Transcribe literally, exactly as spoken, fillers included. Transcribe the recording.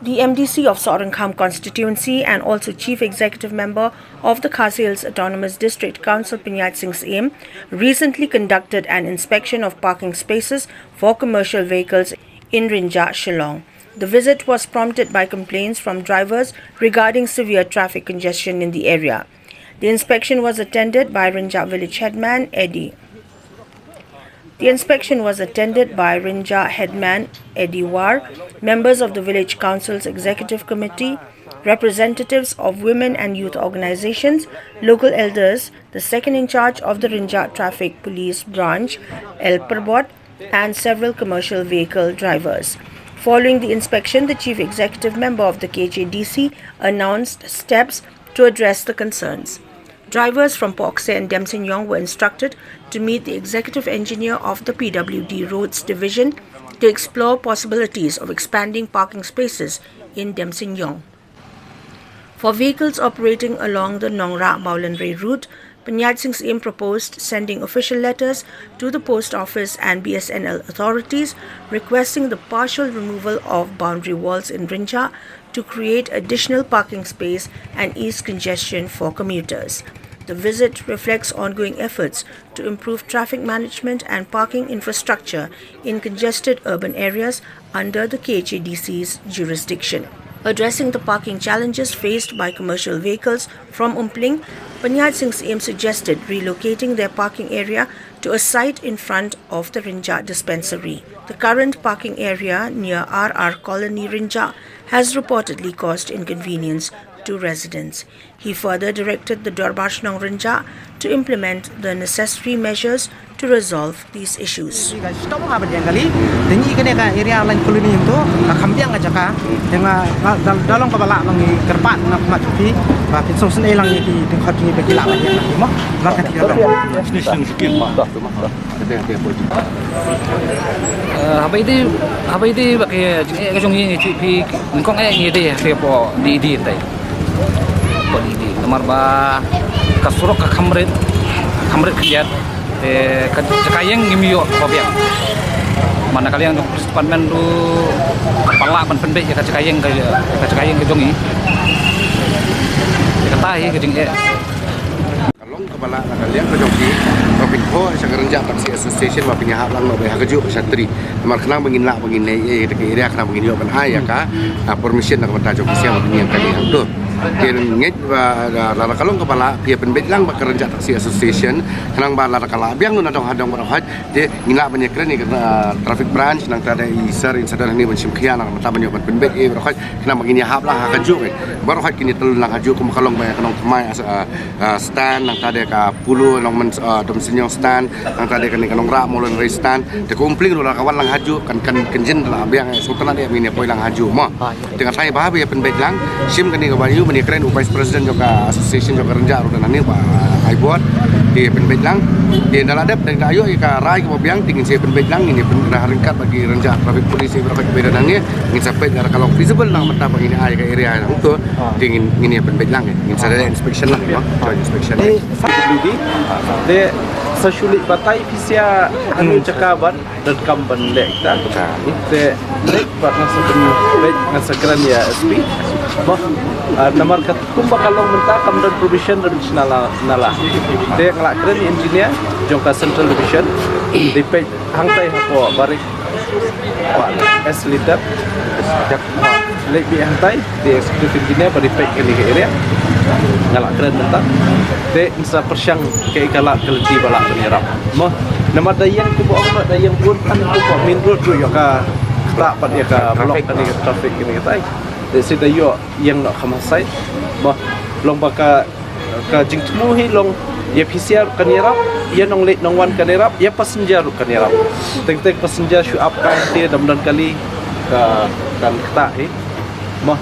The M D C of Sohryngkham constituency and also Chief Executive Member of the Khasi Hills Autonomous District Council, Panchayat Sing Syiem, recently conducted an inspection of parking spaces for commercial vehicles in Rynjah, Shillong. The visit was prompted by complaints from drivers regarding severe traffic congestion in the area. The inspection was attended by Rynjah Village Headman Eddie. The inspection was attended by Rynjah Headman Eddie War, members of the Village Council's Executive Committee, representatives of women and youth organizations, local elders, the second in charge of the Rynjah Traffic Police Branch, L Parbot, and several commercial vehicle drivers. Following the inspection, the chief executive member of the K H A D C announced steps to address the concerns. Drivers from Pokse and Demsenyong were instructed to meet the executive engineer of the P W D Roads Division to explore possibilities of expanding parking spaces in Demsenyong. For vehicles operating along the Nongrah Mawlynrei route, Panchayat Sing Syiem proposed sending official letters to the post office and B S N L authorities requesting the partial removal of boundary walls in Rynjah to create additional parking space and ease congestion for commuters. The visit reflects ongoing efforts to improve traffic management and parking infrastructure in congested urban areas under the K H A D C's jurisdiction. Addressing the parking challenges faced by commercial vehicles from Umpling, Panchayat Sing Syiem suggested relocating their parking area to a site in front of the Rynjah dispensary. The current parking area near R R Colony, Rynjah, has reportedly caused inconvenience to residents. He further directed the Dorbar Shnong Rynjah to implement the necessary measures to resolve these issues. Stop ha ba jeng kali. Te ngi kane ka area line colony to ka kham biang ka jaka. Te nga da long kaba lah ba ngi kyrpad na khmat jong phi ba phin sngewsynei lang ïa ki dkhot jong ngi ba ki lah ban ïa ki mo. Ba ka ti ka long. Eh, haba ïadei, haba ïadei bad ka jingeh ka jong ngi, ngi shu phi nyngkong eh ngi ïadei ha ka por di di tai. Por di di. Namar ba ka surok ka kham rit, kham rit khyndiat. Te ka jaka ïeng ngim ïoh ba biang. Namar na ka liang jong police department ruh kam lah ban pynbeit ïa ka jaka ïeng ka, ka jaka ïeng ka jong ngi. Te kata hi ka jingeh. Ka long kaba lah na ka liang ka jong ki, ba phin khot sha ka Rynjah Taxi Association ba phin ïahap lang noh ba ha kajuh ka shatri. Namar khnang ba ngin lah ba ngin leh ïa ka area khnang ba ngin ïoh ban ai ïa ka, ah, permission na ka bynta jong ki sha ba phin ïeng kane hangto. Te ngeit ba la, la ka long kaba lah phi ïa pynbeit lang bad ka Rynjah Taxi Association khnang ba la ka lah biang na dong ha dong baroh hoi. Te ngin lah ban ïakren ïa ka, ah, traffic branch nangta da i sir in sa don hangne ban shim khia na ka bynta ban ïoh ban pynbeit ïa baroh hoi. Khnang ba ngin ïahap lang ha kajuh eh. Baroh hoi kin ïa tylli lang ha kajuh kum ka long ba ïa ka nongthymmai, ah, ah, stand, nangta de ka Polo, Nongmen, ah, Demsenyong stand, nangta de kane ka Nongrah Mawlynrei stand. Te ka Umpling ruh la ka wan lang ha kajuh, kan, kan, kan jin la biang, eh, sultan de mine poi lang ha kajuh mo. Te nga tharai ba ha ba ïa pynbeit lang, shim kane kaba ïa u mane kren u vice president jong ka association jong ka Rynjah ruh don hangne ba ai bor. Te pynbeit lang. Te da la dep da ïoh ïa ka rai kaba biang te ngin sa pynbeit lang, ngin ïa pynbeit ha ryngkat bad ki Rynjah traffic police ïa baroh hoi ba don hangne. Ngin sa peit lada ka long feasible na ka bynta ba ngin ai ka area hangto. Te ngin, ngin ïa pynbeit lang, ngin sa leh inspection lang, no? Joint inspection. Te sa shu leit batai phi sha hangno jaka ban donkam ban leh kita. Te leit bad ngan sa pynbeit, ngan sa kren ïa S P. Mo, ah, namar kat kumba ka long mynta kam don provision, don shnala, shnala. Te nga la kren ïa engineer jong ka Central Division. Dei peit hangtai hapoh barik. Ba, S letter. Leit beit hangtai, te executive engineer ba dei peit kane ka area. Nga la kren mynta. Te ngin sa pyrshang kaei ka lad ka lynti ba lah ban ïarap. Mo, namar da ïeng kumba ong ba da ïeng bun kan kumba main road ruh ïoh ka ktah pat ïa ka block kane ka traffic kane katai. Te shisha da ïoh ïeng noh kham ha side. Mo, long ba ka Ka jingthmu hi long ïa phi sha ruh kan ïarap, ïa nongleit nongwan kan ïarap, ïa passenger ruh kan ïarap. Teng teng passenger shu ap kai te dam don kali ka kan ktah hi. Mo,